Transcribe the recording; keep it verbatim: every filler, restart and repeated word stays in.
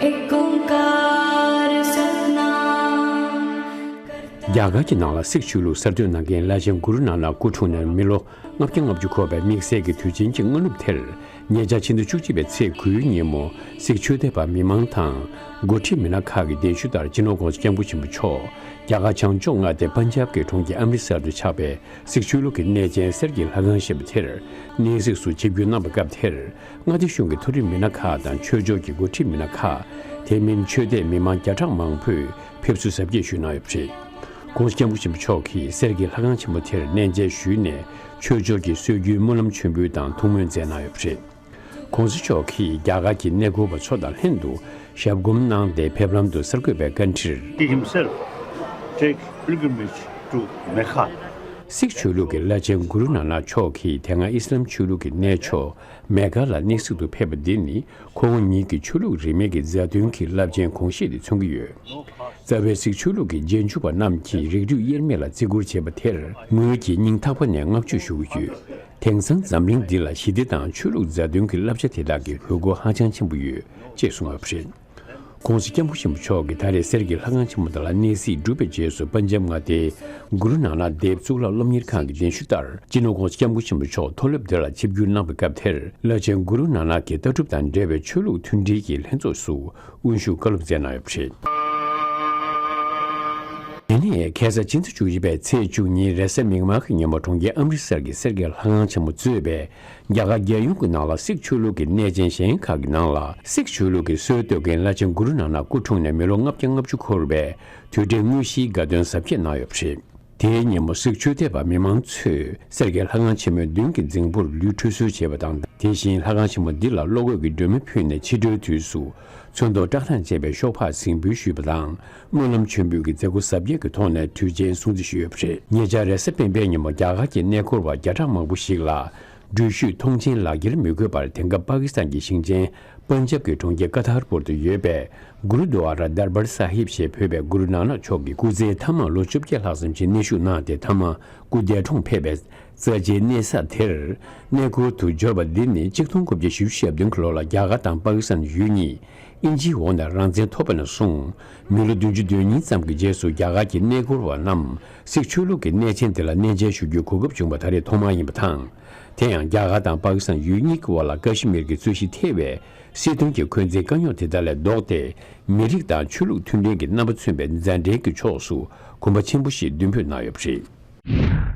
एक ओंकार सतनाम। རྒྱ་གར་གྱི་ནང་ལ་སིག་ཆོས་ལུགས་གསར་གཏོད་གནང་མཁན་བླ་ཆེན་གུ་རུ་ནཱ་ནག་སྐུ་འཁྲུངས་ནས་མི་ལོ་ལྔ་བརྒྱ་ལྔ་བཅུ་འཁོར་བའི་དམིགས་བསལ་གྱི་དུས་ཆེན་གྱི་སྔ་ནུབ་དེར། ཉེ་ཆར་ཕྱི་ཟླ་བཅུ་གཅིག་པའི་ཚེས་དགུའི་ཉིན་མོ། སིག་ཆོས་དད་པ་མི་མང་དང་འགོ་ཁྲིད་མི་སྣ་ཁག་གིས་གདན་ཞུ་ལྟར་སྤྱི་ནོར་༸གོང་ས་༸སྐྱབས་མགོན་ཆེན་པོ་མཆོག་རྒྱ་གར་བྱང་ཕྱོགས་མངའ་སྡེ་པན་ཇབ་ཀྱི་གྲོང་ཁྱེར་ཨམ་རི་སར་དུ་ཆགས་པའི་སིག་ཆོས་ལུགས་ཀྱི་གནས་ཆེན་གསེར་གྱི་ལྷ་ཁང་ཆེན་པོ་དེར་གནས་གཟིགས་སུ་ཆིབས་བསྒྱུར་གནང་བའི་སྐབས་དེར། མངའ་སྡེ་གཞུང་གི་མཐོ་རིམ་མི་སྣ་ཁག་དང་ཆོས་ཕྱོགས་ཀྱི་འགོ་ཁྲིད་མི་སྣ་ཁག་དེ་མིན་ཆོས་དད་མི་མང་བརྒྱ་ཕྲག་མང་པོས་ཕེབས་བསུ་གཟབ་རྒྱས་ཞུས་གནང་ཡོད་པ་རེད། ༸གོང་ས་༸སྐྱབས་མགོན་ཆེན་པོ་མཆོག་གིས་གསེར་གྱི་ལྷ་ཁང་ཆེན་མོ་དེར་གནས་མཇལ་ཞུས་ནས་ཆོས་ཕྱོགས་ཀྱི་སྲོལ་རྒྱུན་སྨོན་ལམ་མཆོད་འབུལ་དང་ཐུགས་སྨོན་མཛད་གནང་ཡོད་པ་རེད། ༸གོང་ས་མཆོག་གིས་རྒྱ་གར་གྱི་གནས་སྐོར་བ་ཚོ་དང་ལྷན་དུ་ཞབས་སྒོམ་གནང་སྟེ་ཕེབས་ལམ་དུ་གསར་འགོད་པའི་བཀའ་འཁྲིར། He himself take pilgrimage to Mecca. སིག་ཆོས་ལུགས་ཀྱི་བླ་ཆེན་གུ་རུ་ནཱ་ནག་མཆོག་གིས་དེ་སྔ་ཨི་སི་ལམ་ཆོས་ལུགས་ཀྱི་གནས་མཆོག་མེ་ཀ་ལ་གནས་གཟིགས་དུ་ཕེབས་པ་འདི་ནི་ཁོ་བོ་ཉིད་ཀྱི་ཆོས་ལུགས་རིས་མེད་ཀྱི་མཛའ་མཐུན་གྱི་རླབས་ཆེན་གོང་བཞེས་དེ་མཚོན་གྱི་ཡོད། རྩ་བའི་སིག་ཆོས་ལུགས་ཀྱི་རྗེས་འཇུག་པ་རྣམས་ཀྱིས་རིགས་རུས་དབྱེར་མེད་ལ་བརྩི་བཀུར་བྱེད་པ་དེར་ངོས་ཀྱིས་སྙིང་ཐག་པ་ནས་བསྔགས་བརྗོད་ཞུ་གི་ཡོད། དེང་སང་འཛམ་གླིང་འདི་ལ་ཞི་བདེ་དང་ཆོས་ལུགས་མཛའ་མཐུན་གྱི་བསླབ་བྱ་དེ་དག་གི་འོས་སྐོར་ཧ་ཅང་ཆེན་པོ་ཡོད་ཅེས་གསུངས་ཡོད་པ་རེད། ༸གོང་ས་༸སྐྱབས་མགོན་ཆེན་པོ་མཆོག་གིས་ད་རེས་གསེར་གྱི་ལྷ་ཁང་ཆེན་མོ་དེ་ལ་གནས་གཟིགས་གྲུབ་པའི་རྗེས་སུ་པན་ཇབ་མངའ་སྡེའི་གུ་རུ་ནཱ་ནག་དེབ་གཙུག་ལག་སློབ་གཉེར་ཁང་གི་གདན་ཞུ་ལྟར་སྤྱི་ནོར་༸གོང་ས་༸སྐྱབས་མགོན་ཆེན་པོ་མཆོག་མཐོ་སློབ་དེ་ལ་ཆིབས་བསྒྱུར་གནང་བའི་སྐབས་དེར་བླ་ཆེན་གུ་རུ་ནཱ་ནག་གི་ལྟ་གྲུབ་དང་འབྲེལ་བའི་ཆོས་ལུགས་མཐུན་སྒྲིལ་གྱི་ལྷན་ཚོགས་སུ་དབུ་བཞུགས་བཀའ་སློབ་སྩལ་གནང་ཡོད་པ་རེད། དེ་ནས་ཁ་སང་ཕྱི་ཟླ་བཅུ་གཅིག་པའི་ཚེས་བཅུ་གཉིས་རེས་གཟའ་མིག་དམར་གྱི་ཉིན་མོ་གྲོང་ཁྱེར་ཨམ་རི་སར་གྱི་གསེར་གྱི་ལྷ་ཁང་ཆེན་མོ་གཙོས་པའི་རྒྱ་གར་རྒྱལ་ཡོངས་ཀྱི་ནང་ལ་སིག་ཆོས་ལུགས་ཀྱི་གནས་ཆེན་གཞན་ཁག་གི་ནང་ལ་སིག་ཆོས་ལུགས་ཀྱི་སྲོལ་གཏོད་མཁན་བླ་ཆེན་གུ་རུ་ནཱ་ནག་སྐུ་འཁྲུངས་ནས་མི་ལོ་ལྔ་བརྒྱ་ལྔ་བཅུ་འཁོར་བའི་དུས་དྲན་དངོས་གཞིའི་དགའ་སྟོན་གཟབ་རྒྱས་གནང་ཡོད་པ་རེད། དེའི་ཉིན་མོ་སིག་ཆོས་དད་པ་མི་མང་ཚོས་གསེར་གྱི་ལྷ་ཁང་ཆེན་མོའི་མདུན་གྱི་རྫིང་བུར་ལུས་ཁྲུས་གསོལ་བྱས་པ་དང་། དེ་བཞིན་ལྷ་ཁང་ཆེན་མོ་འདི་ལ་བློ་འགོད་ཀྱི་སྒྲོན་མེ་ཕུལ་ནས་ཕྱི་དྲོའི་དུས་སུ་ཚོན་མདོག་བཀྲག་མདངས་ཅན་པའི་ཤོག་སྦག་གཟིགས་འབུལ་ཞུས་པ་དང་། སྨོན་ལམ་མཆོད་འབུལ་གྱི་མཛད་སྒོ་གཟབ་རྒྱས་ཀྱི་ཐོག་ནས་དུས་ཆེན་སྲུང་བརྩི་ཞུས་ཡོད་པ་རེད། ཉེ་ཆར་རེས་གཟའ་སྤེན་པའི་ཉིན་མོ་རྒྱ་གར་གྱི་གནས་སྐོར་བ་བརྒྱ་ཕྲག་མང་པོ་ཞིག་ལ་འགྲུལ་བཞུད་མཐོང་མཆན་ལག་འཁྱེར་མི་དགོས་པར་དེང་སྐབས་པ་ཀི་སི་ཐན་གྱི་ཞིང་ཆེན་པན་ཇབ་ཀྱི་གྲོང་ཁྱེར་ཀ་ཐར་པུར་དུ་ཡོད་པའི་གུ་རུ་དུ་ཨ་ར་དར་བར་ས་ཧིབ་ཞེས་འབོད་པའི་གུ་རུ་ནཱ་ནག་མཆོག་གི་སྐུ་ཚེའི་མཐའ་མ་ལོ་བཅོ་བརྒྱད་ལྷག་ཙམ་ཅིག་གནས་བཞུགས་གནང་སྟེ། མཐའ་མ་སྐུ་འདས་གྲོངས་ཕེབས་པའི་རྩ་ཆེའི་གནས་ས་དེར་གནས་སྐོར་དུ་འབྱོར་བ་འདི་ནི་ཆིག་སྟོང་དགུ་བརྒྱ་བཞི་བཅུ་ཞེ་བདུན་གྱི་ལོ་ལ་རྒྱ་གར་དང་པ་ཀི་སི་ཐན་ཡུལ་གཉིས་དབྱིན་ཇིའི་འོག་ནས་རང་བཙན་ཐོབ་པ་ནས་བཟུང་མི་ལོ་བདུན་ཅུ་དོན་གཉིས་ཙམ་གྱི་རྗེས་སུ་རྒྱ་གར་གྱི་གནས་སྐོར་བ་རྣམས་སིག་ཆོས་ལུགས་ཀྱི་གནས་ཆེན་དེ་ལ་གནས་མཇལ་ཞུ་རྒྱུའི་གོ་སྐབས་བྱུང་བ་ད་རེས་ཐོག་མ་ཡིན་པ་དང་། དེ་ཡང་རྒྱ་གར་དང་པ་ཀི་སི་ཐན་ཡུལ་གཉིས་ཀྱི་དབར་ལ་ཀ་ཤི་མིར་གྱི་རྩོད་གཞི་ཐེ་བའི་སྲིད་དོན་གྱི་འཁོན་འཛིན་དཀའ་རྙོག་དེ་དག་ལས་ལྡོག་སྟེ། མི་རིགས་དང་ཆོས་ལུགས་མཐུན་སྒྲིལ་གྱི་རྣམ་པ་མཚོན་པའི་མཛའ་འབྲེལ་གྱི་ཕྱོགས་སུ་གོམ་པ་ཆེན་པོ་ཞིག་མདུན་སྤོས་གནང་ཡོད་པ་རེད།